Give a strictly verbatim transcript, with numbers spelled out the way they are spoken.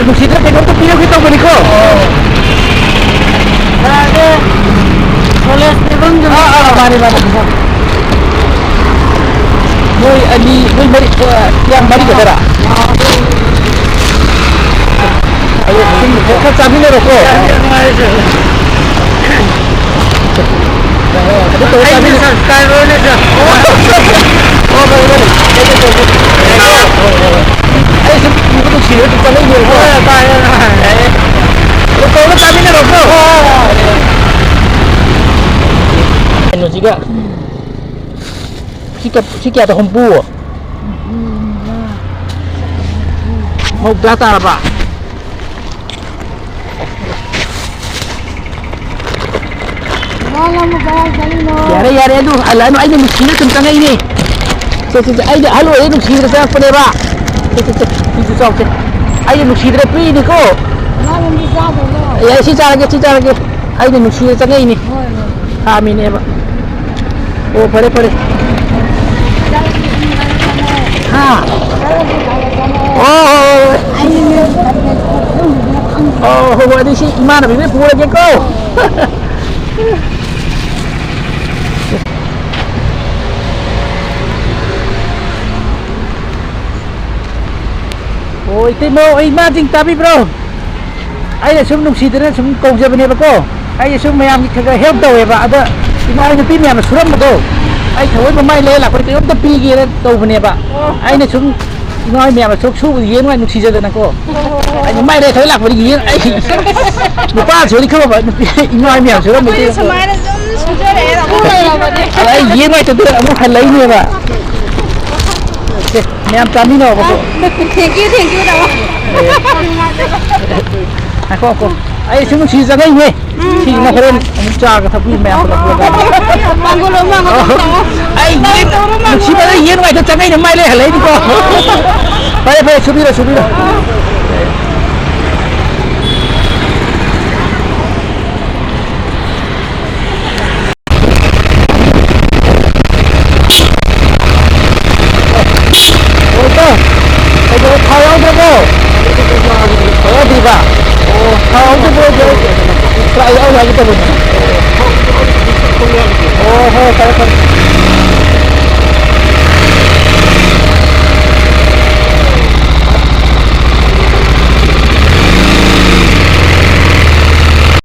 ꯅꯨꯡꯁꯤꯗꯅ ꯀꯩꯅꯣꯝꯇ ꯄꯤꯔꯛꯀꯦ ꯇꯧꯕꯅꯤꯀꯣ꯫ ꯀꯅꯥꯒꯤ? ꯀꯣꯂꯦꯖ ꯂꯦꯚꯦꯜꯗꯨ꯫ ꯑꯥ, ꯑꯥ, ꯃꯥꯅꯦ, ꯃꯥꯅꯦ꯫ ꯃꯣꯏ ꯑꯅꯤ, ꯃꯣꯏ ꯃꯔꯤ, ꯑ, ꯌꯥꯝ ꯃꯔꯤ ꯈꯛꯇꯔꯥ? ꯑꯗꯣ ꯁꯨꯝ ꯈꯔ ꯆꯥꯃꯤꯟꯅꯔꯣꯀꯣ꯫ ꯑꯗꯨ ꯇꯧꯔ ꯑꯩꯒꯤ ꯆꯥꯃꯤꯟꯅ- ꯁꯕꯁꯀ꯭ꯔꯥꯏꯕꯔꯅꯦ, ꯁꯥꯔ꯫ ꯑꯣ, ꯐꯔꯦ, ꯐꯔꯦ꯫ ꯑꯩ ꯁꯨꯝ ꯅꯨꯡꯁꯤꯕ ꯑꯗꯨꯝ ꯆꯠꯂꯛꯏꯅꯦꯕꯀꯣ꯫ ꯍꯣꯏ, ꯇꯥꯏꯌꯦ, ꯇꯥꯏꯌꯦ꯫ ꯑꯗꯨ ꯇꯧꯔꯒ ꯆꯥꯃꯤꯟꯅꯔꯣꯀꯣ꯫ ꯀꯩꯅꯣꯁꯤꯒ ꯁꯤ ꯀ-, ꯁꯤ ꯀꯌꯥꯗ ꯍꯨꯝꯐꯨ? ꯃꯧꯗ꯭ꯔꯥ ꯇꯥꯔꯕ? ꯌꯥꯔꯦ, ꯌꯥꯔꯦ, ꯑꯗꯨ ꯍꯜꯂꯛꯑꯅꯨ, ꯑꯩꯅ ꯅꯨꯡꯁꯤꯅ ꯁꯨꯝ ꯆꯪꯉꯛꯏꯅꯦ꯫ ꯁꯦ, ꯁꯦ, ꯁꯦ, ꯑꯩꯅ ꯑꯍꯜ ꯑꯣꯏꯔꯦ ꯅꯨꯡꯁꯤꯗꯅ ꯆꯪꯉꯛꯄꯅꯦꯕ꯫ ꯁꯦ, ꯁꯦ, ꯁꯦ, ꯁꯤꯁꯨ ꯆꯥꯎꯁꯦ꯫ ꯑꯩꯅ ꯅꯨꯡꯁꯤꯗꯅ ꯄꯤꯔꯤꯅꯤꯀꯣ꯫ ꯌꯥꯔꯦ, ꯁꯤ ꯆꯥꯔꯒꯦ, ꯁꯤ ꯆꯥꯔꯒꯦ꯫ ꯑꯩꯅ ꯅꯨꯡꯁꯤꯗꯅ ꯆꯪꯉꯛꯏꯅꯤ꯫ ꯍꯣꯏ, ꯍꯣꯏ꯫ ꯍꯥꯝꯃꯤꯅꯦꯕ꯫ ꯑꯣ, ꯐꯔꯦ, ꯐꯔꯦ꯫ ꯍꯥ? ꯑꯣ, ꯍꯣꯏ, ꯍꯣꯏ, ꯍꯣꯏ꯫ ꯑꯣ, ꯍꯣꯏ, ꯍꯣꯏ, ꯑꯗꯨꯗꯤ ꯁꯤ ꯏꯃꯥꯟꯅꯕꯤꯗ ꯄꯨꯔꯒꯦꯀꯣ꯫ ꯑꯣ, ꯏꯇꯩꯃ, ꯑꯩ ꯏꯃꯥꯁꯤꯡ ꯇꯥꯕꯤꯕ꯭ꯔꯣ? ꯑꯩꯅ ꯁꯨꯝ ꯅꯨꯡꯁꯤꯗꯅ ꯁꯨꯝ ꯀꯧꯖꯕꯅꯦꯕꯀꯣ꯫ ꯑꯩꯅ ꯁꯨꯝ ꯃꯌꯥꯝꯒꯤ ꯈꯔ ꯈꯔ help ꯇꯧꯋꯦꯕ꯫ ꯑꯗ ꯏꯃꯥ ꯍꯣꯏ ꯅꯨꯄꯤ ꯃꯌꯥꯝꯅ ꯁꯨꯔꯝꯕꯗꯣ, ꯑꯩ ꯊꯑꯣꯏ ꯃꯃꯥꯏ ꯂꯩꯔ ꯂꯥꯛꯄꯗ ꯀꯩꯅꯣꯝꯇ ꯄꯤꯒꯦꯅ ꯇꯧꯕꯅꯦꯕ꯫ ꯑꯩꯅ ꯁꯨꯝ ꯏꯃꯥ ꯍꯣꯏ ꯃꯌꯥꯝꯅ ꯁꯨꯝ ꯁꯨꯕꯗ ꯌꯦꯡ ꯅꯨꯡꯉꯥꯏ ꯅꯨꯡꯁꯤꯖꯗꯅꯀꯣ꯫ ꯑꯩ ꯃꯃꯥꯏ ꯂꯩꯔ ꯊꯑꯣꯏ ꯂꯥꯛꯄꯗ ꯌꯦꯡ ꯑꯩ ꯅꯨꯄꯥ ꯁꯨꯔꯗꯤ ꯈꯪꯉꯕ, ꯅꯨꯄꯤ ꯏꯃꯥ ꯍꯣꯏ ꯃꯌꯥꯝ ꯁꯨꯔꯝꯕꯗꯤ ꯑꯩꯈꯣꯏꯗꯤ ꯁꯨꯃꯥꯏꯅ ꯁꯨꯝ ꯁꯨꯖꯔꯛꯑꯦ, ꯑꯃꯨꯛ ꯂꯩꯔꯕꯅꯦ꯫ ꯑꯗ ꯑꯩ ꯌꯦꯡ ꯅꯨꯡꯉꯥꯏꯇꯗꯅ ꯑꯃꯨꯛ ꯍꯜꯂꯛꯏꯅꯦꯕ꯫ ꯁꯦ, ꯃꯌꯥꯝ ꯆꯥꯃꯤꯟꯅꯧꯕꯀꯣ꯫ Thank you, thank you, ꯇꯥꯃꯣ꯫ ꯉꯥꯏꯈꯣ, ꯉꯥꯏꯈꯣ꯫ ꯑꯩ ꯁꯨꯝ ꯅꯨꯡꯁꯤ ꯆꯪꯉꯛꯏꯅꯦ꯫ ꯁꯤꯁꯤꯅ ꯍꯣꯔꯦꯟ ꯑꯃꯨꯛ ꯆꯥꯒ ꯊꯛꯄꯤ ꯃꯌꯥꯝ ꯄꯨꯂꯞ ꯄꯨꯂꯞ꯫ ꯃꯥꯡꯒꯣꯜ ꯂꯣꯝ, ꯃꯥꯡꯒꯣꯜ ꯂꯣꯝ ꯇꯥꯃꯣ꯫ ꯑꯩ ꯇꯧꯔꯣ, ꯃꯥꯡꯒꯣꯜ ꯅꯨꯡꯁꯤꯕꯗ ꯂꯣꯝ꯫ ꯌꯦꯟ ꯋꯥꯏꯇ ꯆꯪꯉꯛꯏꯅꯦ, ꯃꯥꯏ ꯂꯩ ꯍꯜꯂꯛꯏꯅꯤꯀꯣ꯫ ꯐꯔꯦ, ꯐꯔꯦ, ꯁꯨꯕꯤꯔꯣ, ꯁꯨꯕꯤꯔꯣ꯫ ꯍꯣꯏ, ꯀꯣ꯫ ꯀꯩꯗꯧꯔꯦ, ꯊꯥꯎ ꯌꯥꯎꯗ꯭ꯔꯕꯣ? ꯌꯥꯗ꯭ꯔꯤꯕ? ꯑꯣ, ꯊꯥꯎ ꯑꯝꯇ ꯄꯨꯔꯛꯑꯣ, ꯄꯨꯔꯛꯑꯣ꯫ ꯂꯥꯛꯑꯦ, ꯑꯩ ꯂꯥꯛꯑꯦ ꯇꯧꯕꯅꯦ꯫ ꯑꯣ, ꯍꯣꯏ, ꯐꯔꯦ, ꯐꯔꯦ꯫